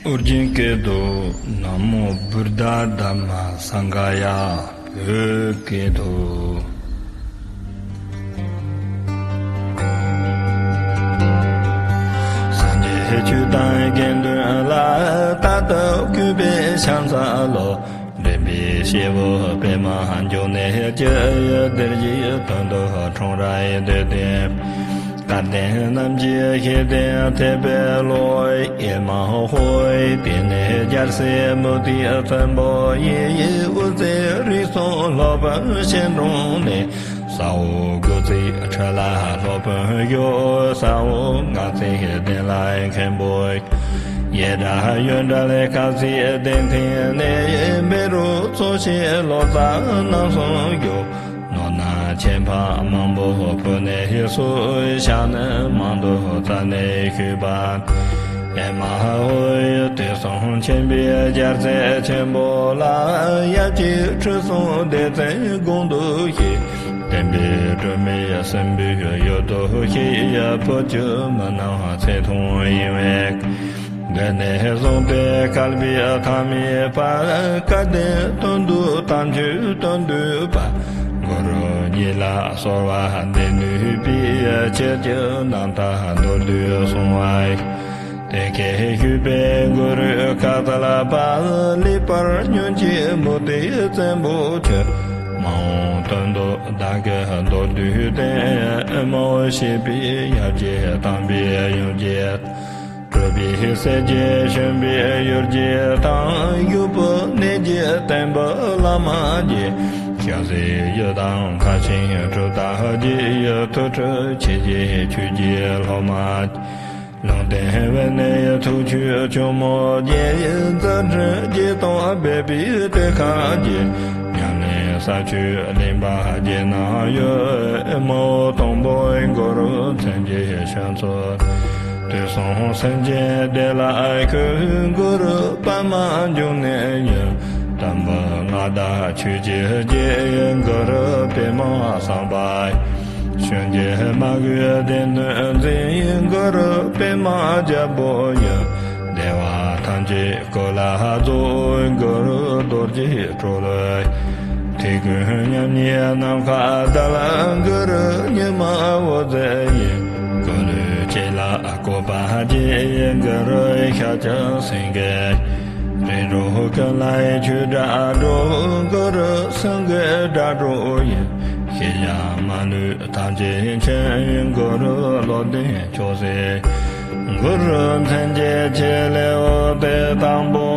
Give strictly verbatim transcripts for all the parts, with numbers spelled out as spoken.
ཨོ་རྒྱན་སྐད་དུ། ན་མོ་བུདྡྷ་དྷརྨ་སངྒྷ་ཡ། བོད་སྐད་དུ། སངས་རྒྱས་ཆོས་དང་དགེ་འདུན་ལ། རྟག་ཏུ་གུས་པས་ཕྱག་འཚལ་ལོ། འདྲེན་པའི་སྐྱེས་བུ་པདྨ་འབྱུང་གནས་ཀྱི། བདེ་གཤེགས་དོན་དུ་འཁྲུངས་རབ་འདོད་ལྡན། སྐལ་ལྡན་རྣམས་ཀྱི་ཤེས་ལྡན་ཐེག་པའི་བློ། ཨེ་མ་ཧོ། དེང་ནས་རྒྱལ་སྲས་མུ་སྟེགས་བཙན་པོ་ཡི། དབུ་རྩེ་རིགས་གསུམ་སློབ་དཔོན་ཞིང་དྲུང་ནས། ས་འོག་དགུ་བརྩེགས་ཁྲོད་ལ་སློབ་དཔོན་བཞུགས། ས་འོག་ལྔ་བརྩེགས་གདན་ལ་མཁན་པོ། ཡེ་གྲྭ་ཡོན་གྲྭ་ལས་སྐབས་སུ་བསྟུན་ཐིམ་ནས། བཻ་རོ་ཚོགས་ཞིང་ལོ་ཙཱ་རྣམ་གསུམ་བཞུགས། ནོར་སྣ་ཆེ་འཕགས་མང་པོ་ཕུལ་ནས་གསོལ། ཕྱག་ནི་མང་དུ་བརྩམས་ནས་ཞུས་པ། ཨེ་མ་ཧོ། དུས་གསུམ་མཁྱེན་པའི་རྒྱལ་སྲས་ཆེན་པོ་ལ། ཡབ་ཀྱི་ཁྲི་སྲོང་ལྡེ་བཙན་དགུང་དུ་གཤེགས། བསྟན་པའི་སྒྲོན་མེ་སྲིན་པོའི་ཡུལ་དུ་གཤེགས། བོད་ཀྱི་མི་རྣམས་ཚེ་ཐུང་ཡིན་པས། འདི་ནས་བཟུང་སྟེ་བསྐལ་པའི་ཐ་མའི་བར། སྐལ་ལྡན་དོན་བསྡུ་དམ་ཆོས་དོན་བསྡུས་པ། གུ་རུ་ཉིད་ལ་གསོལ་བ་འདེབས་ནུས་པའི། ཆོས་ཀྱི་རྣམ་ཐར་མདོར་བསྡུས་གསུངས་པ། དེ་སྐད་ཞུས་པས་གུ་རུས་བཀའ་སྩལ་པ། ལེགས་པར་ཉོན་ཅིག་མུ་སྟེགས་བཙན་པོ་ཁྱོད། མ་འོངས་དོན་དུ་བདག་གིས་མདོར་བསྡུས་ཏེ། མ་འོངས་བཤད་པའི་ཡབ་ཀྱི་དམ་པའི་ཡུམ་གྱི། སྤྲུལ་པའི་སྲས་ཀྱིས་བྱོན་པའི་ཡུལ་གྱི་དང་། ཡུལ་བུ་གནས་ཀྱི་བསྟན་པའི་བླ་མ་ཀྱི། སྐྱ་སེར་ཡི་དམ་མཐར་ཕྱིན་གྲུབ་རྟགས་ཀྱི། ཐུགས་སྤྲུལ་ཆེ་བཞི་ཆོས་ཀྱི་སློབ་མ། ལུང་བསྟན་དབེན་གནས་ཐུགས་མཆོག་ཇོ་མོ་རྗེ། མཛད་འཕྲིན་བརྒྱད་སྟོང་སྦས་པའི་གཏེར་ཁ་གྱེར། ཉམས་ལེན་ས་བཅུ་གླིང་པ་བརྒྱད་ན་ཡོད། མ་འོངས་དང་པོའི་གུ་རུ་མཚན་བརྒྱད་ཞལ་མཚོན། དུས་གསུམ་སེམས་ཅན་བདེ་ལ་འཁོད། གུ་རུ་པདྨ་འབྱུང་གནས་ཉིད། དམ་པའི་མངའ་བདག་ཆོས་ཀྱི་རྗེ། གུ་རུ་པདྨ་སམ་བྷ་ཝ། གཞོན་སྐྱེས་མ་གུས་སྡེ་སྣོད་འཛིན། གུ་རུ་པདྨ་རྒྱལ་པོ་ཡི། བདེ་བ་ཐམས་ཅད་སྐུ་ལ་རྫོགས། གུ་རུ་རྡོ་རྗེ་གྲོ་ལོད། དེ་ཀུན་མཉམ་ཉིད་ནམ་མཁའ་དལ། གུ་རུ་ཉི་མ་འོད་ཟེར་ཡི། སྐུ་ལུས་ལྕེ་ལ་བཀོད་པ་བརྒྱད། གུ་རུ་ཤཱཀྱ་སེང་གེ། རིགས་དྲུག་ཀུན་ལ་ཆོས་སྒྲ་སྒྲོག། གུ་རུ་སེང་གེ་སྒྲ་སྒྲོག་ཡི། ཤེས་བྱ་མ་ལུས་ཐམས་ཅད་མཁྱེན། གུ་རུ་བློ་ལྡན་མཆོག་སྲེད། གུ་རུ་མཚན་བརྒྱད་ཆེ་ལེའུ་སྟེ་དང་པོ།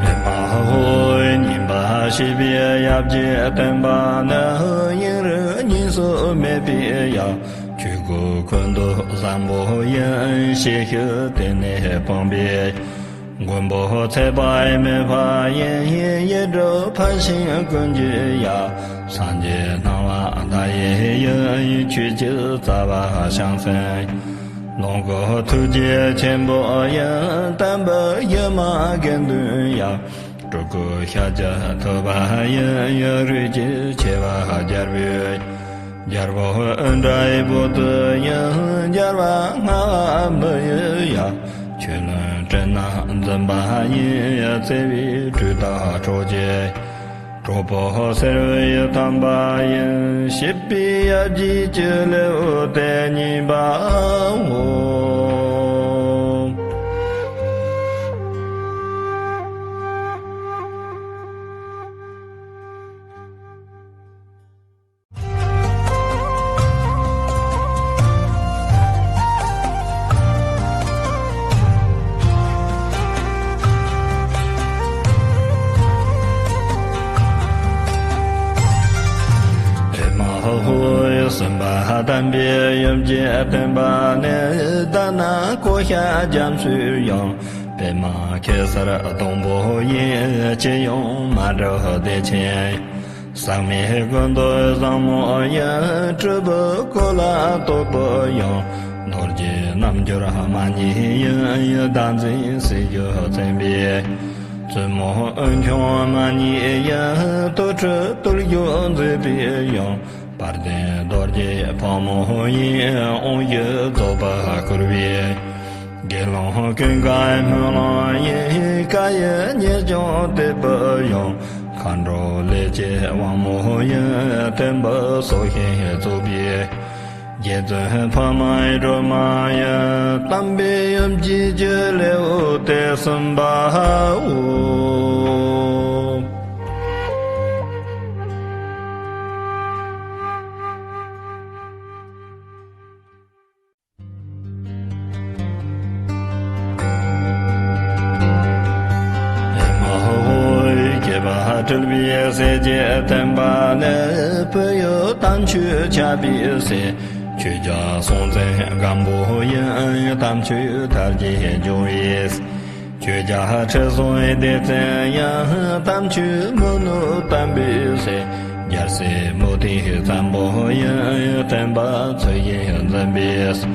ཨེ་མ་ཧོ། སྙན་པ་བཞི་པའི་ཡབ་ཀྱི་བསྟན་པ་ནི། དབྱིངས་རིག་གཉིས་སུ་མེད་པའི་ཡབ། ཆོས་སྐུ་ཀུན་ཏུ་བཟང་པོ་ཡིན། ཞལ་བཞི་སྟེང་ནས་སྤངས་པའི། མགོན་པོ་ཚེ་དཔག་མེད་པ་ཡིན། ཡེ་གྲོལ་ཕར་ཕྱིན་ཀུན་གྱི་ཡབ། སངས་རྒྱས་སྣང་བ་བདག་ཡི་ཡིན། ཆོས་ཀྱི་རྩ་བ་བྱང་སེམས། ལོངས་སྐུ་ཐུགས་རྗེ་ཆེན་པོ་ཡིན། དམ་པའི་ཡུལ་མ་དགེ་འདུན་ཡབ། སྤྲུལ་སྐུ་ཤཱཀྱ་ཐུབ་པ་ཡིན། རིགས་ཀྱི་ཆེ་བ་རྒྱལ་པོའི། རྒྱལ་པོ་ཨིནྡྲའི་བུ་དེ་ཡིན། རྒྱལ་བ་ལྔ་བ་མི་ཡི་ཡབ། ཆོས་བློན་སྤྲིན་ནག་འཛིན་པ་ཡིན། བརྩེ་བའི་སྤྲུལ་པ་གྲོགས་ཀྱི། གྲོགས་པོ་སེར་བའི་དམ་པ་ཡིན། བཤད་པའི་ཡབ་ཀྱི་ལེའུ་སྟེ་གཉིས་པའོ། དམ་པའི་ཡུམ་གྱི་བསྟན་པ་ནི། དྷ་ན་ཀོ་ཤ་རྒྱ་མཚོའི་ཡང་། པདྨ་གེ་སར་སྡོང་པོ་ཡིན། ཅི་ཡང་མ་འདྲ་བདེ་ཆེན། ཟག་མེད་ཀུན་ཏུ་བཟང་མོ་ཡིན། སྤྲུལ་པའི་སྐུ་ལ་བསྟོད་པའི་ཡང་། རྡོ་རྗེ་རྣལ་འབྱོར་མ་ཉིད་ཡིན། བདག་འཛིན་སྲིད་ཞིའི་བཙན་པོའི། བཙུན་མོ་འོན་ཀྱང་མ་ཉིད་ཡིན། དུར་ཁྲོད་དུར་ཞུགས་མཛད་པའི་ཡང་། དཔལ་ལྡན་རྡོ་རྗེ་ཕག་མོ་ཡིན། དབང་ཕྱུག་རྫོགས་པ་བསྐུར་བའི། དགེ་སློང་ཀུན་དགའ་སྨོན་ལམ་ཡིན། བཀའ་ཡི་ཉེར་སྦྱོང་བསྟོད་པའི་ཡང་། མཁའ་འགྲོ་ལས་ཀྱི་དབང་མོ་ཡིན། སྟོན་པ་སྲོག་ཤིང་རྫོགས་པའི། རྗེ་བཙུན་འཕགས་མའི་སྒྲོལ་མ་ཡིན། དམ་པའི་ཡུམ་གྱི་རྒྱུད་ལེའུ་སྟེ་གསུམ་པའོ། ཨེ་མ་ཧོ། བསྐལ་པ་སྤྲུལ་པའི་སྲས་ཀྱི་བསྟན་པ་ནི། བོད་ཡུལ་དམ་ཆོས་ཁྱབ་པའི་སྲས། ཆོས་རྒྱལ་སྲོང་བཙན་སྒམ་པོ་ཡིན། དམ་ཆོས་དར་རྒྱས་འབྱུང་བའི། ཆོས་རྒྱལ་ཁྲི་སྲོང་ལྡེ་བཙན་ཡང་། དམ་ཆོས་མི་ནུབ་དམ་པའི་སྲས། རྒྱལ་སྲས་མུ་སྟེགས་བཙན་པོ་ཡང་། བསྟན་པ་ཚུལ་བཞིན་འཛིན་པའི་སྲས།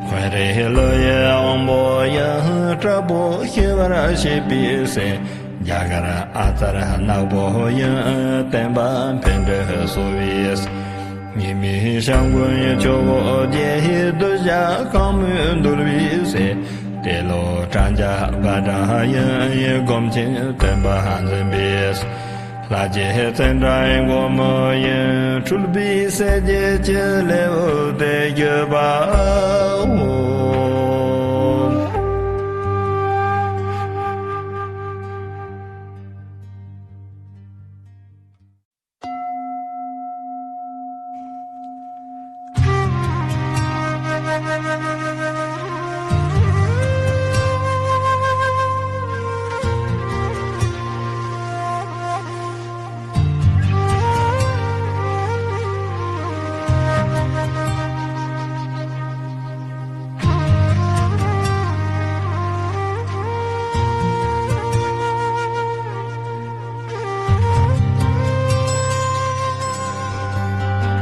འཁོན་རིགས་ཀླུ་ཡི་དབང་པོ་ཡང་། དྲག་པོ་ཞི་བར་བྱེད་པའི་སྲས། རྒྱ་གར་ཨ་ཙརྱ་ནག་པོ་ཡང་། བསྟན་པ་འཕེལ་འགྲིབ་གསོ་བའི་སྲས། ཉི་མའི་ཞབས་མགོན་ཇོ་བོ་རྗེ། གདུལ་བྱ་གང་མོས་འདུལ་བའི་སྲས། ཏེ་ལོ་ཀྲ་ཛྙཱ་བྷ་དྲ་ཡང་། སྒོམ་ཆེན་སྟོན་པ་འཛིན་པའི་སྲས། ལྷ་རྗེ་ཙནྡྲའི་མགོན་པོ་ཡང་། སྤྲུལ་པའི་སྲས་ཀྱི་རྒྱུད་ལེའུ་སྟེ་བརྒྱད་པའོ།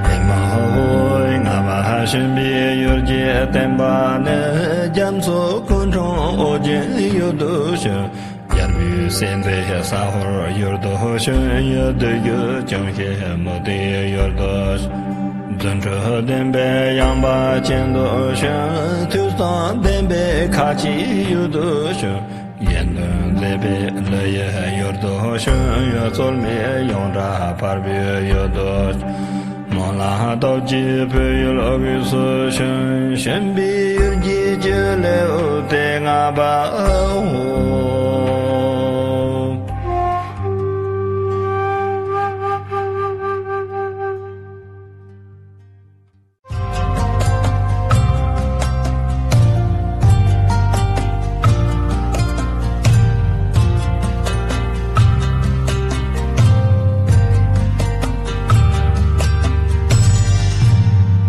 ཨེ་མ་ཧོ། ལྔ་པ་ཤུན་པའི་ཡུལ་གྱི་བསྟན་པ་ནི། རྒྱ་མཚོ་སྐུ་འཕྲང་ཨོ་རྒྱན་ཡུལ་དུ་བྱོན། རྒྱལ་པོའི་སྲས་མཛད་ཟ་ཧོར་ཡུལ་དུ་བྱོན། བདུད་བརྒྱུད་ཅུང་ཞི་མུ་སྟེགས་ཡུལ་དུ་བྱོན། རྫུ་འཕྲུལ་ལྡན་པའི་ཡངས་པ་ཅན་དུ་བྱོན། ཐོས་བསམ་ལྡན་པའི་ཁ་ཆེའི་ཡུལ་དུ་བྱོན། ཡོན་ཏན་མཛེས་པའི་ཀླུ་ཡི་ཡུལ་དུ་བྱོན། རྩོལ་མེད་ཡོངས་གྲགས་འཕགས་པའི་ཡུལ་དུ་བྱོན། སྨོན་ལམ་སྟོབས་ཀྱིས་བོད་ཡུལ་དབུས་སུ་བྱོན། ཤུན་པའི་ཡུལ་གྱི་རྒྱུད་ལེའུ་སྟེ་ལྔ་པའོ།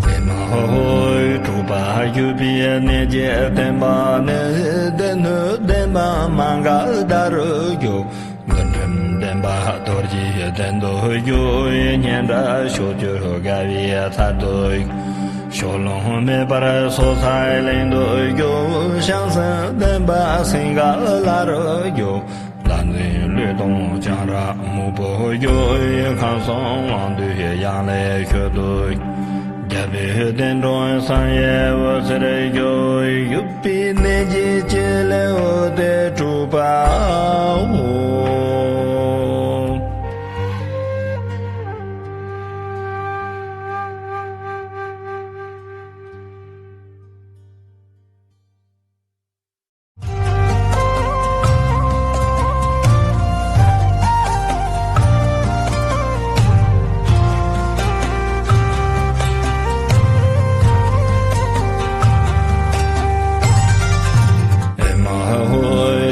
ཨེ་མ་ཧོ། དྲུག་པ་བརྒྱུད་པའི་གནས་ཀྱི་བསྟན་པ་ནི། སྡེ་སྣོད་ལྡན་པ་མ་ག་དྷ་རུ་བརྒྱུད། རྒུན་འབྲུམ་ལྡན་པ་རྡོ་རྗེ་གདན་དུ་བརྒྱུད། སྙན་གྲགས་ཕྱོགས་བཅུར་དགའ་བའི་ཚལ་དུ་བརྒྱུད། ཕྱོགས་ལྷུང་མེད་པར་སོ་སའི་གླིང་དུ་བརྒྱུད། བྱང་སེམས་ལྡན་པ་སིང་ག་ལ་རུ་བརྒྱུད། བདག་འཛིན་བློས་གཏོང་སྤྱང་རག་སྨུག་པོ་བརྒྱུད། ཁམས་གསུམ་དབང་སྡུད་ཡང་ལེ་ཤོད་དུ། རྒྱལ་པོའི་གདན་དྲུང་བསམ་ཡས་འོད་ཟེར་བརྒྱུད། བརྒྱུད་པའི་གནས་ཀྱི་རྒྱུད་ལེའུ་སྟེ་དྲུག་པའོ། ཨེ་མ་ཧོ།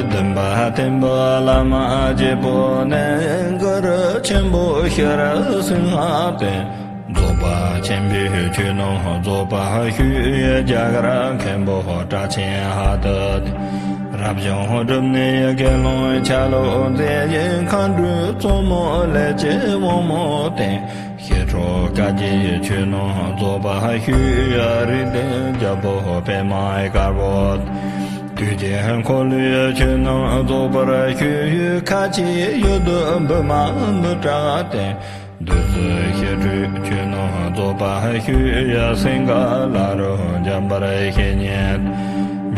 བདུན་པ་ཐིམ་ཕུག་བླ་མ་རྒྱལ་པོ་ནས། གུ་རུ་ཆེན་པོ་ཤྲཱི་སིང་ཧ་བསྟེན། རྫོགས་ པ་ཆེན་པོའི་ཆོས་རྣམས་རྫོགས་པར་ཞུས། རྒྱ་གར་མཁན་པོ་སྐྲ་ཆེན་ཧ་ཏི། རབ་བྱུང་སྒྲུབ་གནས་དགེ་སློང་ཆ་ལུགས་མཛད། མཁའ་འགྲོའི་གཙོ་མོ་ལས་ཀྱི་དབང་མོ་བསྟེན། ཞི་ཁྲོ་བཀའ་བརྒྱད་ཆོས་རྣམས་རྫོགས་པར་ཞུས། རིགས་ལྡན་རྒྱལ་པོ་པདྨ་དཀར་པོ། དུས་ཀྱི་འཁོར་ལོའི་ཆོས་རྣམས་རྫོགས་པར་ཞུས། ཁ་ཆེའི་ཡུལ་དུ་བི་མ་མི་ཏྲ་བསྟེན། བདུད་རྩི་ཞི་ཁྲོའི་ཆོས་རྣམས་རྫོགས་པར་ཞུས། སིངྒ་ལ་རུ་འཇམ་དཔལ་བཤེས་གཉེན།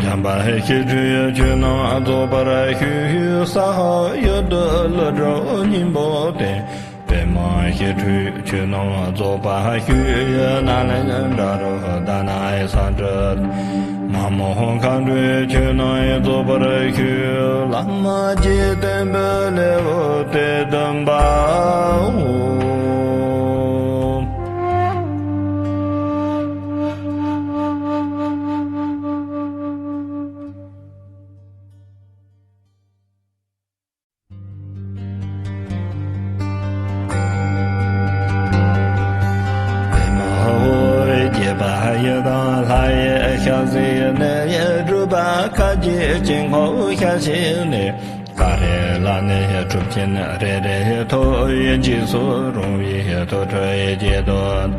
འཇམ་དཔལ་ཞི་ཁྲོའི་ཆོས་རྣམས་རྫོགས་པར་ཞུས། ས་ཧ་ཡུལ་དུ་ཀླུ་སྒྲུབ་སྙིང་པོ་བསྟེན། པདྨ་ཞི་ཁྲོའི་ཆོས་རྣམས་རྫོགས་པར་ཞུས། ནཱ་ལེནྡྲ་རུ་དྷ་ན་ཡི་ས་ཁྲིད། མ་མོ་མཁའ་འགྲོའི་ཆོས་རྣམས་རྫོགས་པར་ཞུས། བླ་མ་རྗེ་བསྟན་པའི་ལེའུ་སྟེ་བདུན་པའོ། པདྨ་འོད་བརྒྱ་པ་ཡི་དམ་ལྷ་ཡི་ཞལ་གཟིགས་ནས། སྒྲུབ་པ་བཀའ་བརྒྱད་དཀྱིལ་འཁོར་ཞལ་ཕྱེ་ནས། ཀ་རེ་ལ་ནས་གྲུབ་ཆེན་རེ་རེ་ཐོབ། རྗེས་སུ་རུང་བའི་དུར་ཁྲོད་ཀྱི་དོན།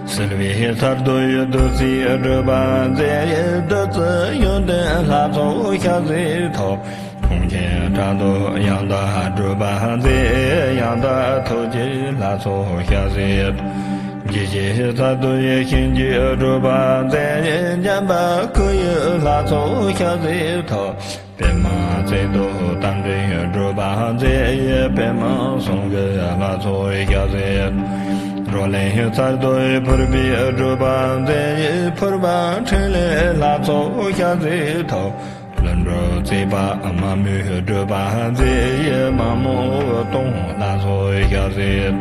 གསལ་བའི་ཚར་དུ་བདུད་རྩིའི་སྒྲུབ་པ་མཛད། བདུད་རྩི་ཡོན་ཏན་ལྷ་ཚོགས་ཞལ་གཟིགས་ཐོབ། ཁོང་ཆེན་ཕྲག་དོག་ཡང་དག་སྒྲུབ་པ་མཛད། ཡང་དག་ཐུགས་རྗེའི་ལྷ་ཚོགས་ཞལ་གཟིགས། ཇི་ཞིག་ཚར་དུ་ཡི་གཤིན་རྗེའི་སྒྲུབ་པ་མཛད། འཇམ་དཔལ་སྐུ་ཡི་ལྷ་ཚོགས་ཞལ་གཟིགས་ཐོབ། པདྨ་ཚེ་ཏོ་རྟ་མགྲིན་སྒྲུབ་པ་མཛད། པདྨ་ཟངས་ཀྱི་ལྷ་ཚོགས་ཞལ་གཟིགས། རོ་ལངས་ཚར་དུ་ཕུར་པའི་སྒྲུབ་པ་མཛད། ཕུར་པ་ཕྲིན་ལས་ལྷ་ཚོགས་ཞལ་གཟིགས་ཐོབ། ཀླུ་འགྲོ་རྩིས་པ་མ་མོའི་སྒྲུབ་པ་མཛད། མ་མོ་སྟོང་ལྷ་ཚོགས་ཞལ་གཟིགས།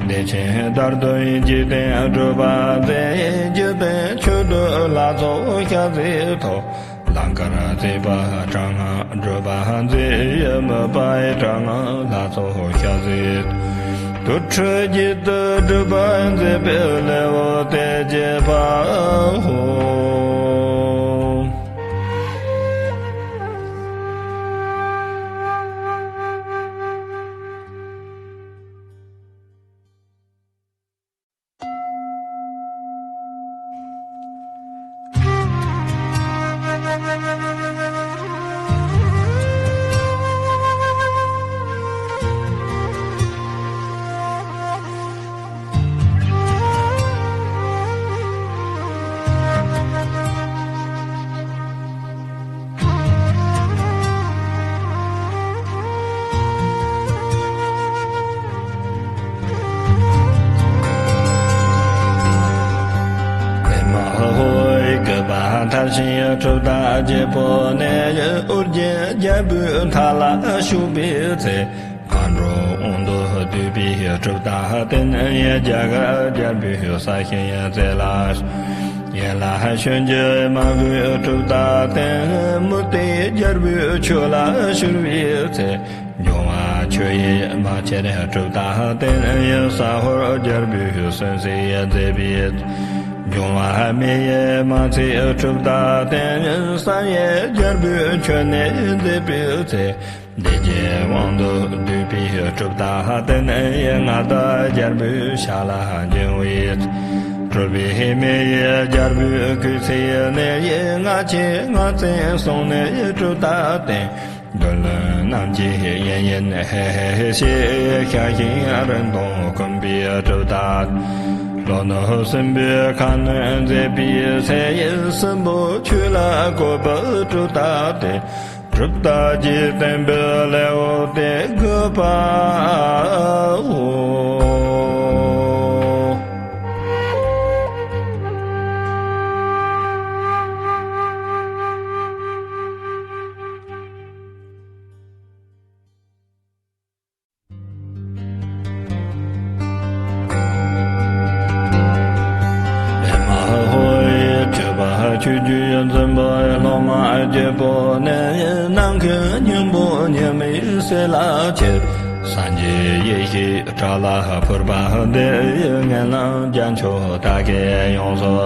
བདེ་ཆེན་བརྡར་དུ་འཇིག་རྟེན་སྒྲུབ་པ་མཛད། འཇིག་རྟེན་མཆོད་བསྟོད་ལྷ་ཚོགས་ཞལ་གཟིགས་ཐོབ། ལང་ཀར་རྩིས་པ་དྲག་སྔགས་སྒྲུབ་པ་མཛད། མོས་པ་དྲག་སྔགས་ལྷ་ཚོགས་ཞལ་གཟིགས། དུར་ཁྲོད་བརྒྱད་དུ་སྒྲུབ་པ་མཛད་པའི་ལེའུ་སྟེ་བརྒྱད་པའོ། པདྨ་འོད་བཀོད་པ་མཐར་ཕྱིན་གྲུབ་རྟགས་བརྒྱད་པོ་ནས། ཨོ་རྒྱན་རྒྱལ་པོའི་མཐའ་ལ་བཞུགས་པའི་ཚེ། མཁའ་འགྲོ་དབང་དུ་བསྡུས་པའི་གྲུབ་རྟགས་བསྟན། རྒྱ་གར་རྒྱལ་པོའི་ས་ཞིང་རྩེ་ལ། ཡན་ལག་བྱོན་གྱི་མ་གུས་གྲུབ་རྟགས་བསྟན། མུ་སྟེགས་རྒྱལ་པོའི་ཆོས་ལ་ཕྱུར་བའི་ཚེ། འབྱུང་བ་ཆུ་ཡིས་མ་ཁྱེར་གྲུབ་རྟགས་བསྟན། ཟ་ཧོར་རྒྱལ་པོའི་བཙན་ཤེད་མཛད་པའི། འབྱུང་བ་མེ་ཡིས་མ་འཚིག་གྲུབ་རྟགས་བསྟན། བསམ་ཡས་རྒྱལ་པོའི་མཆོད་གནས་མཛད་པའི་ཚེ། སྡེ་བརྒྱད་དབང་དུ་བསྡུས་པའི་གྲུབ་རྟགས་བསྟན། མངའ་བདག་རྒྱལ་པོའི་ཞབས་ལ་འགྱིང་བའི། སྤྲུལ་པའི་མེ་ཡིས་རྒྱལ་པོའི་སྐུ་ཚེ་ནས། སྔགས་ཆེན་སྔགས་ཚན་གསུང་ནས་གྲུབ་རྟགས་བསྟན། འདོད་ལྷུན་རྣམས་ཀྱིས་ཡིད་བཞིན་ཧེ་ཧེ་ཞེས། ཤ་ཞེན་རིན་ཐང་འཁུམས་པའི་གྲུབ་རྟགས། ལྷོ་ནུབ་སྲིན་པོའི་ཁ་གནོན་མཛད་པའི་ཚེ། སྲིན་པོ་ཆོས་ལ་བཀོད་པའི་གྲུབ་རྟགས་ཏེ། གྲུབ་རྟགས་ཀྱི་བསྟན་པའི་ལེའུ་སྟེ་དགུ་པའོ། པདྨ་འོད་ཀྱི་མཆོད་པ་ཆོས་བརྒྱུད་འཛིན་པའི་སློབ་མ་བརྒྱད་པོ་ནས། ནམ་མཁའི་སྙིང་པོ་ཉི་མའི་ཟེར་ལ་ཁྱེར། སངས་རྒྱས་ཡེ་ཤེས་དགྲ་ལ་ཕུར་པ་འདི། ངན་ལམ་རྒྱ་མཆོག་དག་གིས་ཡོངས་སུ།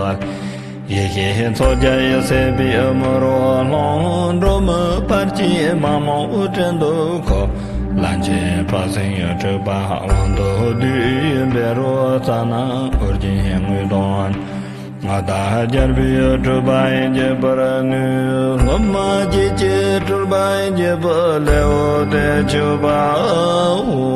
ཡེ་ཤེས་མཚོ་རྒྱལ་སྲིད་པའི་མུ་རུ་ལྷུང་། འགྲོ་མི་བར་གྱི་མ་མོ་བྲན་དུ་འཁོལ། ལན་ཆེན་ཕ་སེང་སྤྲུགས་པ་དབང་དུ་བསྡུས། བཻ་རོ་ཙ་ན་ཨོ་རྒྱན་དངུལ་དང་། ང་དང་རྒྱལ་པོའི་སྤྲུལ་པ་འགྱེད་པར་ནུས། སློབ་མ་བརྒྱད་ཀྱི་སྤྲུལ་པ་འགྱེད་པའི་ལེའུ་སྟེ་བཅུ་པའོ།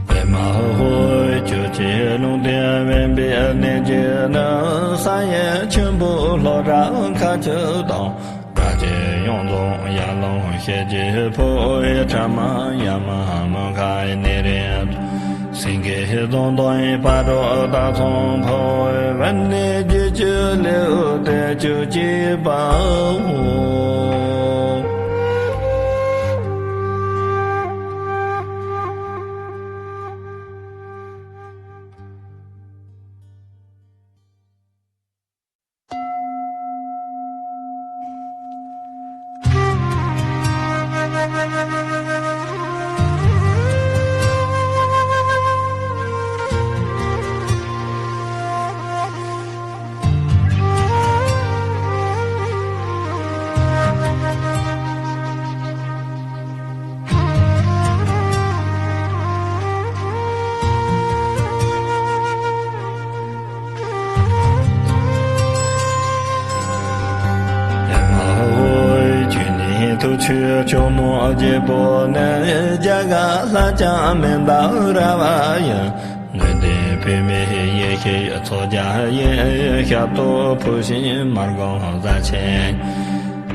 པདྨ་འོད་ཀྱི་ལུང་བསྟན་དབེན་པའི་གནས་ཀྱི་ནི། ས་ཡི་ཆེན་པོ་ལྷོ་བྲག་མཁར་ཆུ་དང་། བྲག་ཅའི་གཡུང་དྲུང་ཡར་ཀླུང་ཞལ་གྱི་ཕོ། ཕྲ་མ་ཡ་མ་མུ་ཁ་ནེ་རིན། སེང་གེ་རྫོང་དང་ཕ་རོལ་སྟག་ཚང་ཕོ། དབེན་གནས་བརྒྱད་ཀྱི་ལེའུ་སྟེ་བཅུ་གཅིག་པའོ། ཁྱོད་ནི་ཐུགས་ཆོས་ཇོ་མོ་རྒྱལ་པོ་ནི། རྒྱ་གར་ལྷ་ལྕམ་མན་དཱ་ར་བ་ཡི། དངོས་ལྡན་བུད་མེད་ཡེ་ཤེས་མཚོ་རྒྱལ་ཡི། ཞབས་ཏོག་ཕུལ་ཞིང་མར་སྒང་བཟའ་ཆེན།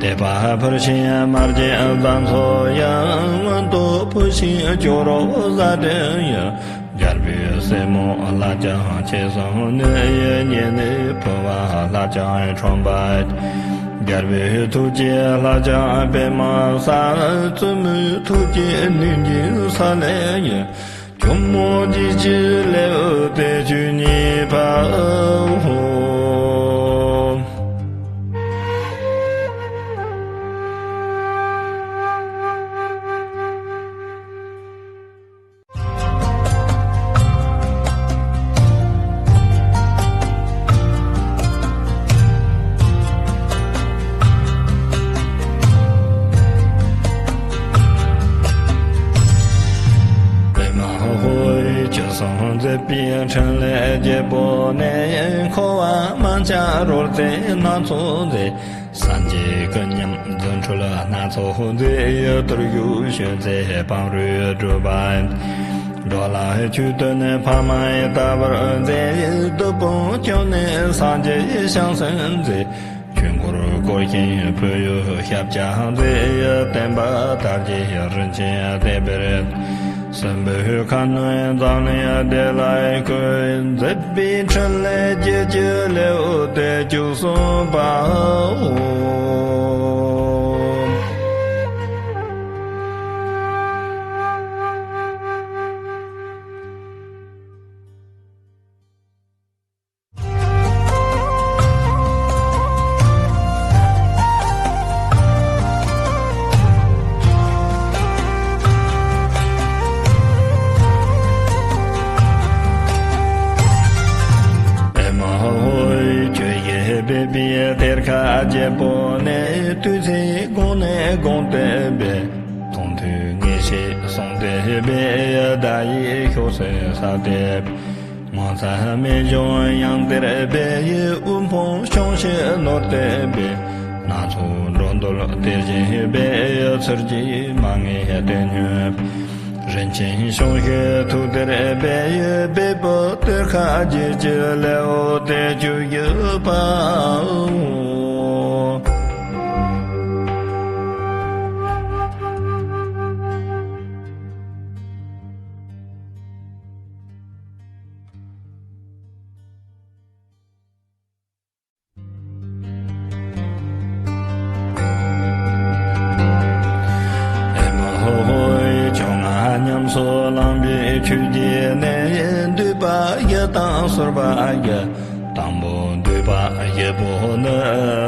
དད་པ་ཕུལ་ཞིང་མར་གྱི་བཟའ་ཚོ་ཡི། མངོན་རྟོགས་ཕུལ་ཞིང་སྐྱོ་རོག་བཟའ་སྤྲིན་ཡི། རྒྱལ་པོའི་སྲས་མོ་ལྷ་ལྕམ་ཁྱེད་གསུམ་ནི། ཉེ་གནས་ཕུ་བོ་ལྷ་ལྕམ་ཁྲོམ་པ། རྒྱལ་པོའི་ཐུགས་ཀྱི་ལྷ་ལྕམ་པདྨ་གསལ། བཙུན་མོའི་ཐུགས་ཀྱི་ནུས་འགྱུར་ས་ལེ་ཡི། ཇོ་མོ་བརྒྱད་ཀྱི་ལེའུ་སྟེ་བཅུ་གཉིས་པའོ། པདྨ་འོད་ཀྱི་གསུང་མཛད་པའི་འཕྲིན་ལས་རྒྱལ་པོ་ནི། འཁོར་བ་མན་ཆད་རོལ་རྩེད་སྣ་ཚོགས་མཛད། སངས་རྒྱས་སྐུ་མཉམ་རྫུ་འཕྲུལ་སྣ་ཚོགས་མཛད། དུར་ཞུགས་ཞུ་མཛད་བང་རོལ་སྒྲུབ་པ། འགྲོ་ལ་ཆོས་སྟོན་ཕ་མ་ཡི་ལྟ་བུར་མཛད། བདུད་དཔུང་ཁྱོན་ནས་སངས་རྒྱས་ཞིང་གསོན་མཛད། ཆོས་འཁོར་བསྐོར་ཞིང་བོད་ཡུལ་ཞབས་བཅགས་མཛད། བསྟན་པ་དར་རྒྱས་རིན་ཆེན་གཏེར་སྦས། སྲིན་པོའི་ཁ་གནོན་འཛམ་གླིང་བདེ་ལ་བཀོད། མཛད་པའི་འཕྲིན་ལས་རྒྱས་བཅུའི་ལེའུ་སྟེ་བཅུ་གསུམ་པའོ། ཨེ་མ་ཧོ། ཁྱོད་ཀྱིས་སྦས་པའི་གཏེར་ཁ་རྒྱལ་པོ་ནི། དུས་ཚོད་དགོངས་ནས་དགོངས་ཏེ་སྦས། མཐོང་ཐོས་ངེས་ཤེས་བཟུང་སྟེ་སྦས། བརྡ་ཡི་ཤོག་སེར་ས་སྟེ། ངོ་མཚར་རྨད་བྱུང་ཡང་གཏེར་སྦས། དབུལ་ཕོངས་ཆུང་ཞིང་ནོར་ཏེ་སྦས། སྣ་ཚོགས་འགྲོ་འདུལ་གཏེར་བཞིན་སྦས། ཚུར་གྱིས་མ་ངེས་བསྟན་སྙོམས། རིན་ཆེན་ཤོང་ཞིང་ཐུགས་གཏེར་སྦས། སྦས་པའི་གཏེར་ཁ་རྒྱས་བཅུའི་ལེའུ་སྟེ་བཅུ་བཞི་པའོ། བླང་པའི་ཆོས་ཀྱི་གནས། འདུས་པ་བཞི་དང་ཟོར་པ་བཞི། དང་པོ་འདུས་པ་བཞི་པོ་ནི།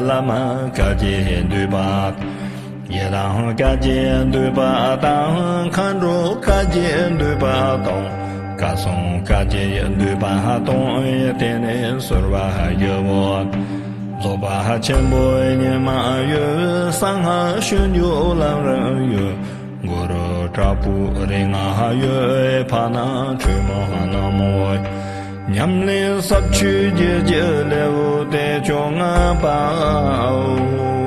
བླ་མ་བཀའ་བརྒྱད་འདུས་པ། ཡི་དམ་བཀའ་བརྒྱད་འདུས་པ་དང་། མཁའ་འགྲོ་བཀའ་བརྒྱད་འདུས་པ་དང་། བསྐལ་གསུམ་བཀའ་བརྒྱད་འདུས་པ་དང་། དེ་ནས་ཟོར་པ་བཞི་པོ། རྫོགས་པ་ཆེན་པོའི་ཉི་མ་ཡོད། གསང་སྔགས་ཞབས་ཀྱུ་ལམ་རིམ་ཡོད། གུ་རུ་དྲག་པོའི་རིགས་ལྔ་ཡོད། ཕ་ན་ཁྲོས་མ་ན་མོ། ཉམས་ལེན་ཟབ་ཆོས་རྒྱུད་ཀྱི་ལེའུ་སྟེ་བཅོ་ལྔ་པའོ།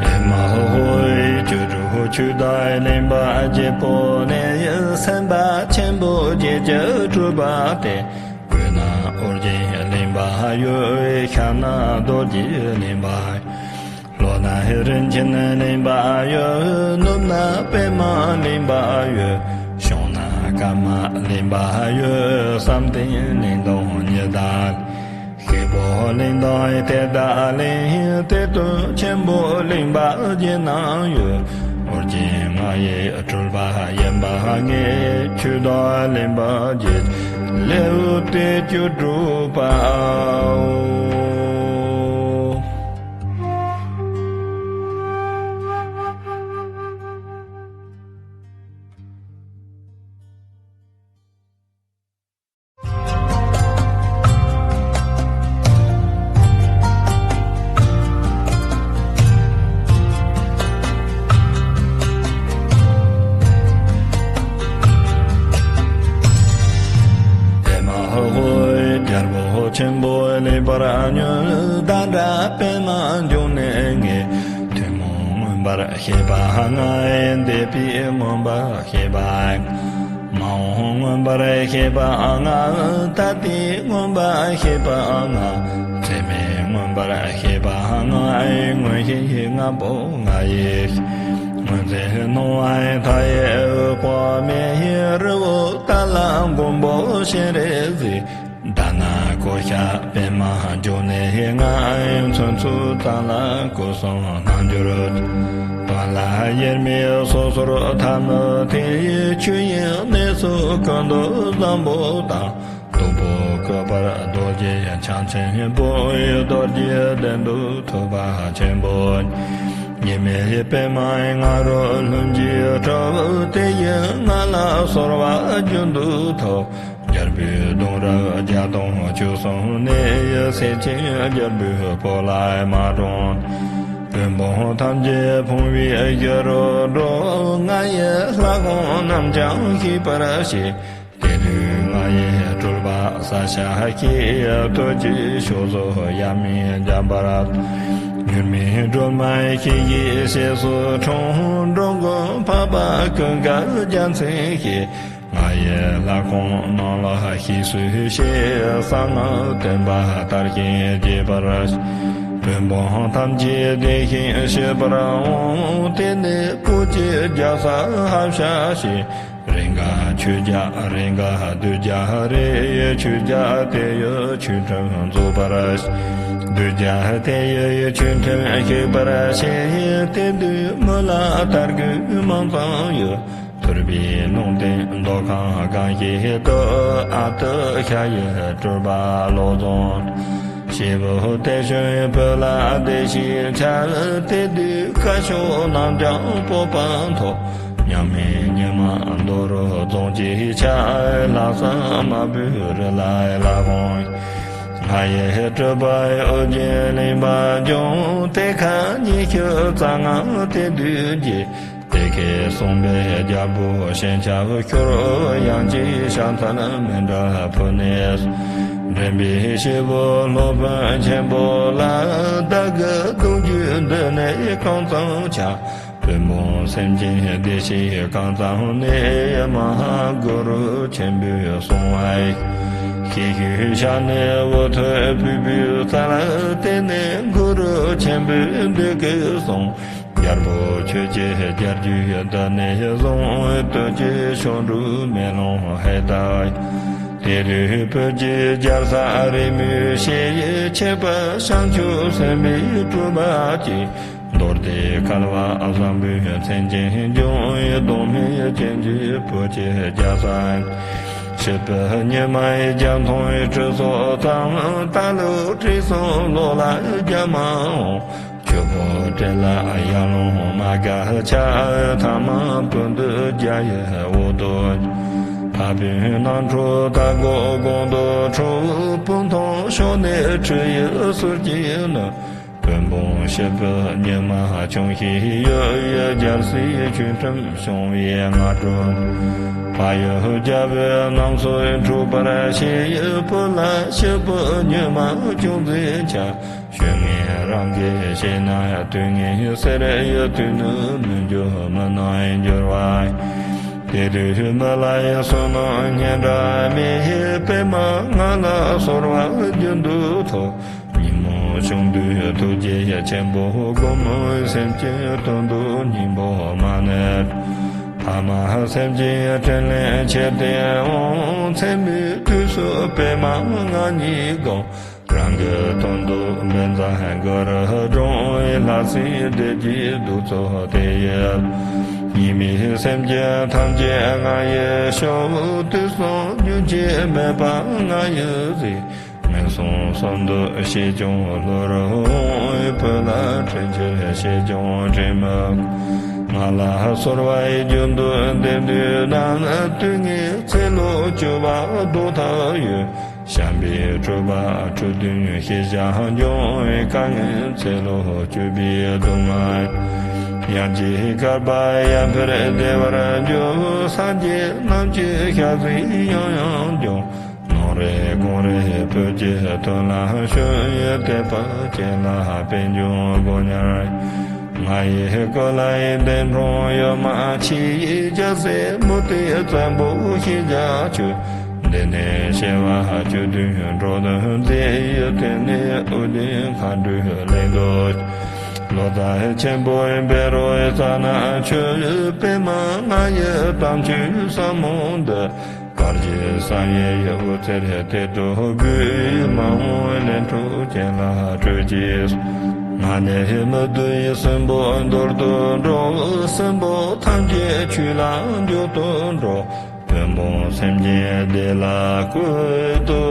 ཨེ་མ་ཧོ། ཆོས་དྲུག་ཆོས་བདག་གླིང་པ་བརྒྱད་པོ་ནི། སེམས་དཔའ་ཆེན་པོ་བརྒྱད་ཀྱི་སྤྲུལ་པ་སྟེ། དབུས་ན་ཨོ་རྒྱན་གླིང་པ་ཡོད། ཤར་ན་རྡོ་རྗེ་གླིང་པ། ལྷོ་ན་རིན་ཆེན་གླིང་པ་ཡོད། ནུབ་ན་པདྨ་གླིང་པ་ཡོད། བྱང་ན་ཀ་མ་གླིང་པ་ཡོད། བསམ་གཏན་གླིང་དང་ཉི་ཟླ། ཤེལ་པོ་གླིང་དང་ཏེ་ད་གླིང་། གཏེར་སྟོན་ཆེན་པོ་གླིང་པ་བརྒྱད་རྣམས་ཡོད། ཨོ་རྒྱན་ང་ཡི་སྤྲུལ་པ་ཡིན་པ་ངེས། ཆོས་བདག་གླིང་པ་བརྒྱད་ལེའུ་སྟེ་བཅུ་དྲུག་པའོ། ཨེ་མ་ཧོ། རྒྱལ་པོ་ཆེན་པོ་གླིང་པར་ཉོན། ཟླ་འདྲ་པདྨ་འབྱུང་གནས་ངེས། ཐུན་མོང་མངོན་པར་ཤེས་པ་ལྔ་ཡི། འདས་པའི་མངོན་པར་ཤེས་པ། མ་འོངས་མངོན་པར་ཤེས་པ་ལྔ། ད་ལྟའི་མངོན་པར་ཤེས་པ་ལྔ། ཚད་མེད་མངོན་པར་ཤེས་པ་ལྔ་ཡི། མངོན་ཤེས་ལྔ་པོ་ང་ཡི། སྔོན་ཚེ་སྣང་བ་མཐའ་ཡས་འོད་དཔག་མེད་ཡི། རི་བོ་ཏཱ་ལ་མགོན་པོ་སྤྱན་རས་གཟིགས། དྷ་ན་ཀོ་ཤ་པདྨ་འབྱུང་གནས་ལྔ་ཡི། མཚོན་ཚུལ་ཙམ་ལ་སྐུ་གསུམ་སྣང་གྱུར། དོན་ལ་དབྱེར་མེད་སོ་སོར་ཐ་མི་དད། ཆོས་དབྱིངས་གནས་སུ་ཀུན་ཏུ་བཟང་པོ་དང་། སྟུག་པོ་བཀོད་པར་རྡོ་རྗེ་འཆང་ཆེན་པོ་ཡི། རྡོ་རྗེ་གདན་དུ་ཐུབ་པ་ཆེན་པོ། གཉིས་མེད་པདྨའི་ང་རོ་ལྷུན་གྱིས་གྲུབ། དེ་ཡི་ངང་ལ་གསོལ་བ་རྒྱུན་དུ་ཐོབ། རྒྱལ་པོའི་གདུང་རབས་བརྒྱ་སྟོང་བཅུ་གསུམ་ནས། སྲས་ཆེན་རྒྱལ་པོའི་བུ་ལ་མ་འགྲོངས། བོན་སྤུན་ཐམས་ཅད་ཕུང་བའི་གཞི་རུ་འགྲོ། ང་ཡི་ལྷ་ཁང་རྣམས་ཀྱང་ཤེས་པར་བྱེད། དེ་དུས་ང་ཡི་སྤྲུལ་པ་ས་ཞབས་ཀྱིས། སྟོད་ཀྱི་ཕྱོགས་སུ་ཡབ་མེས་འཇམ་པར། མྱུར་མའི་སྒྲོལ་མ་ཡི་ཞལ་གཟིགས་ཤེས་སུ་འཁྲུངས། འགྲོ་མགོན་འཕགས་པ་ཀུན་དགའ་རྒྱལ་མཚན་ཞེས། ང་ཡི་ལྷ་ཁང་ནང་ལ་ཤེས་སུ་ཤེས། གསང་སྔགས་བསྟན་པ་དར་ཞིང་རྒྱས་པར། བོན་སྤུན་ཐམས་ཅད་བདེ་ཞིང་སྐྱིད་པར་འོང་། དེ་ནས་བོད་ཀྱི་རྒྱལ་ས་ཧ་ཤ་ཞེས། རེ་འགའ་ཆོས་རྒྱལ་རེ་འགའ་གདུལ་རྒྱལ་རེ། ཆོས་རྒྱལ་དེ་ཡི་ཆོས་ཁྲིམས་རྫོགས་པར། གདུལ་རྒྱལ་དེ་ཡི་ཆོས་ཁྲིམས་བཤིག་པར་བྱེད། དེ་དུས་མི་ལ་དར་རྒུད་མང་ཙམ་ཡོད། ཐུར་པའི་ལུང་བསྟན་མདོ་ཁམས་སྒང་གི་སྟོད། ཨ་སྟག་ཤ་ཡི་སྤྲུལ་པ་བློ་བཟང་། སྐྱེས་བུ་དེ་བཞིན་བོད་ལ་བདེ་ཞིང་ཆགས། དེ་དུས་སྐ་ཤོད་རྣམས་ཀྱང་སྤོབས་པ་མཐོ། མྱ་ངན་ཉི་མ་མདོ་རུ་རྫོང་གཅིག་ཆགས། ལྷག་བསམ་དམར་པོའི་རི་ལ་ལྷ་ཁང་། ང་ཡི་སྤྲུལ་པ་ཨོ་རྒྱན་གླིང་པ་འབྱུང་། གཏེར་ཁ་ཉི་ཤུ་རྩ་ལྔ་དེ་དུས་ཀྱི། གཏེར་ ཁྱེད་གསུངས་པའི་རྒྱལ་པོ་ཞེན་ཆགས་ཁྱོད། ཡང་ཅིག་ཕྱག་འཚལ་མཎྜལ་ཕུལ་ནས། འདྲེན་པའི་སྐྱེས་བུ་སློབ་དཔོན་ཆེན་པོ་ལ། བདག་གི་གདུང་རྒྱུད་འདི་ནས་གང་ཙམ་བྱ། བོན་པོ་སེམས་ཅན་བདེ་གཤེགས་གང་ཙམ་ནས། མ་ཧཱ་གུ་རུ་ཆེན་པོས་གསུངས་པ། ཤེད་ཤུགས་ཤར་ནས་འུ་ཐུག་ཕུད་པའི་ཚར། དེ་ནས་གུ་རུ་ཆེན་པོས་འདི་སྐད་གསུངས། རྒྱལ་པོ་ཁྱོད་ཀྱི་རྒྱལ་རྒྱུད་འདི་ནས་བཟུང་། སྟོད་ཀྱི་ཕྱོགས་འབྲུག་མེ་ལོང་ཧེ་ཏའི། དེ་དུས་བོད་ཀྱི་རྒྱལ་ས་རིས་མེད་ཞེས། ཁྱད་པར་བྱང་ཆུབ་སེམས་དཔའི་སྤྲུལ་པ་ཅན། མདོ་སྡེ་བསྐལ་པ་བཟང་པོའི་མཚན་ཅན་འབྱུང་བའི། རྡོག་མེད་ཅན་གྱི་བོད་ཀྱི་རྒྱལ་ས། སྤྱི་བོའི་ཉི་མའི་རྒྱ་མཐོང་སྤྲུལ་ཚོགས་དང་། རྟ་ལོ་བྲེ་སྲོང་ལོ་ལ་རྒྱ་མ་འོང་། ཁྱོད་ཕོ་བྲེ་ལ་ཡར་ལུང་མ་ག་ཆ། ཐ་མ་སྤུན་བདུད་རྒྱ་ཡི་འོག་ཏུ། འཕགས་པའི་རྣམ་འཕྲུལ་རྟ་མགོ་དགུང་དུ་འཁྲུགས། སྤུ་མཐོང་ཕྱོགས་ནས་ཁྲི་ཡི་ཟུར་གྱིས་ནི། བོན་སྤུན་སྐྱེས་བུ་ཉི་མ་ཆུང་ཤོས་ཡོད། རྒྱལ་སྲས་ཆོས་ཁྲིམས་སྐྱོང་བའི་སྔ་དྲོ། བལ་ཡུལ་རྒྱལ་པོའི་རྣམ་གསོལ་འཁྲུགས་པར་བྱེད། བོད་ལ་སྐྱེས་བུ་ཉི་མ་ཅུང་ཟད་ཆགས། ཤོད་ངེས་རང་གིས་ཤེས་ན་དུས་ངན་ཟེར། དུས་ནི་མི་འགྱུར་མི་སྣང་འགྱུར་བ། དེ་དུས་མི་ལ་ཡི་བསོད་ནམས་སྙན་གྲགས་མེད། པདྨ་ང་ལ་གསོལ་བ་རྒྱུན་དུ་ཐོབ། ཉིན་མོ་ཆུང་དུས་ཐུགས་རྗེ་ཆེན་པོ་བསྒོམ། སེམས་ཅན་དོན་དུ་སྙིང་པོ་མ་ནུབ། ཐ་མ་སེམས་ཅན་དྲིན་ལན་འཆད་དེ་འོང་། མཚན་མོའི་དུས་སུ་པདྨ་ང་ཉིད་བསྒོམ། རང་གི་དོན་དུ་འབེན་བཟང་གུ་རུ་བགྲོངས། ལྷ་སྲིན་སྡེ་བརྒྱད་གདུག་ཚོགས་དེ་ཡི། ཉེས་མེད་སེམས་ཅན་ཐམས་ཅད་ང་ཡིས་སྐྱོབ། དུག་གསུམ་རྒྱུན་ཆད་མེད་པ་ང་ཡིས་གཟིགས། ངན་སོང་གསུམ་དུ་སྐྱེས་ཀྱང་བློར་འོང་། བོད་ལ་དྲིན་ཆེར་བྱས་ཀྱང་དྲིན་མི་ང་ལ་གསོལ་བ་རྒྱུན་དུ་འདེབས་འདོད་ན། དུས་ངན་ཚེ་ལོ་བཅུ་པ་ལྡོག་ཐབས་ཡོད། བྱམས་པའི་སྤྲུལ་པ་ཁྲི་བདུན་ཞེས་ཞལ་འབྱུང་བའི། དཀའ་ངལ་ཚེ་ལོ་བཅུ་པའི་སྡུག་བསྔལ། ཡང་ཅིག་བསྐལ་པ་ཡར་འཕེལ་བདེ་བར་འགྱུར། སངས་རྒྱས་རྣམས་ཀྱི་ཞལ་གཟིགས་ཡང་ཡང་འབྱུང་། ནོར་རེ་གོང་རེ་བོད་ཀྱི་དོན་ལ་ཤོད། དད་པ་ཅན་ལ་པད་འབྱུང་དགོངས་ཉར། ང་ཡི་སྐུ་ལ་གདན་དྲངས་ཡོད་མ་མཆིས། རྒྱལ་སྲས་མུ་སྟེགས་བཙན་པོ་ཞེས་བྱ་ཁྱོད། འདི་ནས་སྐྱེ་བ་བཅུ་བདུན་འགྲོ་དོན་མཛད། དེ་ནས་ཨོ་རྒྱན་མཁའ་འགྲོའི་གླིང་དུ། ལོ་ཙཱ་ཆེན་པོའི་བཻ་རོ་ཙ་ན་ཆོས། པདྨ་ང་ཡི་དམ་ཆོས་ཟབ་མོ་འདི། བར་གྱི་བསམ་ཡས་འོད་ཟེར་གཏེར་དུ་སྦས། མ་འོངས་ལས་འཕྲོ་ཅན་ལ་སྤྲོད་ཅིག། ང་ནི་མི་སྡུག་ཡི་སྲིན་པོ་འདུལ་དུ་འགྲོ། སྲིན་པོ་ཐམས་ཅད་ཆོས་ལ་འཇུག་ཏུ་འགྲོ། བོན་སྤུན་སེམས་ཅན་བདེ་ལ་བཀོད་དུ་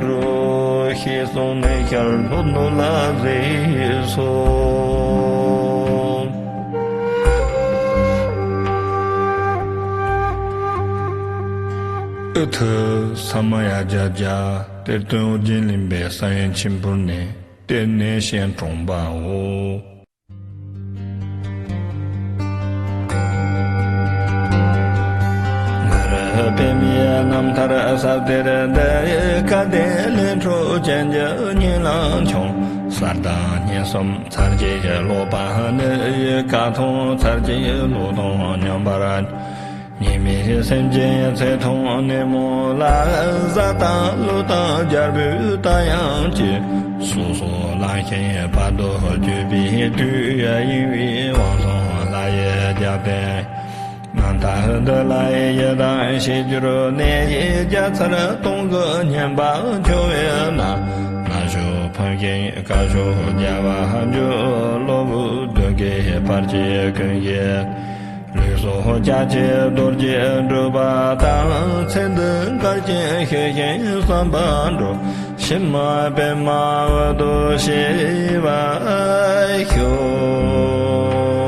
འགྲོ། ཞེས་གསུངས་ནས་ཞལ་ལྷོད་ནུ་ལ་གཟིགས་སོ། ཨུ་ཐུ་ས་མ་ཡ་བརྒྱད་བརྒྱ། གཏེར་སྟོན་ཨོ་རྒྱན་གླིང་པས་ས་ཡན་ཆེན་པོར་ནས་གཏེར་ནས་བཤད་དྲངས་པའོ། ང་རང་པདྨའི་རྣམ་ཐར་ཟབ་གཏེར་འདི། སྐལ་ལྡན་ལས་འཕྲོ་ཅན་གྱི་སྙིང་ལ་འཆང་། གསལ་དག་སྙན་གསུམ་ཚར་གཅིག་ཀློག་པ་ནི། བཀའ་ཐང་ཚར་གཅིག་ཀློག་དང་མཉམ་པར། ཉེས་མེད་སེམས་ཅན་ཚེ་ཐུང་ནད་མུག་ལ། གཟའ་དང་ཀླུ་དང་རྒྱལ་པོས་ད་ཡང་གཅེས། སོ་སོར་ལངས་ཤིང་བར་དོ་གཅོད་པའི་དུས། གཡེང་བའི་དབང་སོང་ལྷ་ཡི་རྒྱལ་བསྟན། རྣམ་ཐར་འདི་ལ་ཡི་དམ་ཞེས་གྱུར་ནས། བརྒྱ་ཚར་སྟོང་གི་བསྙེན་པ་འཆོལ་བས་ན། ན་ཆོས་ཕུན་སུམ་བསྐལ་བརྒྱར་བ་འགྱུར། སློབ་བུ་བདུད་ཀྱི་བར་ཆད་ཀུན་ཞི། ལུས་སྲོག་སྐྱབས་ཀྱི་རྡོ་རྗེ་སྒྲུབ་པ་དང་། ཚེ་འདི་འགལ་རྐྱེན་ཞི་ཞིང་བསམ་པ་འགྲུབ། ཕྱི་མ་པདྨ་འོད་དུ་ཞི་བར་ཤོག།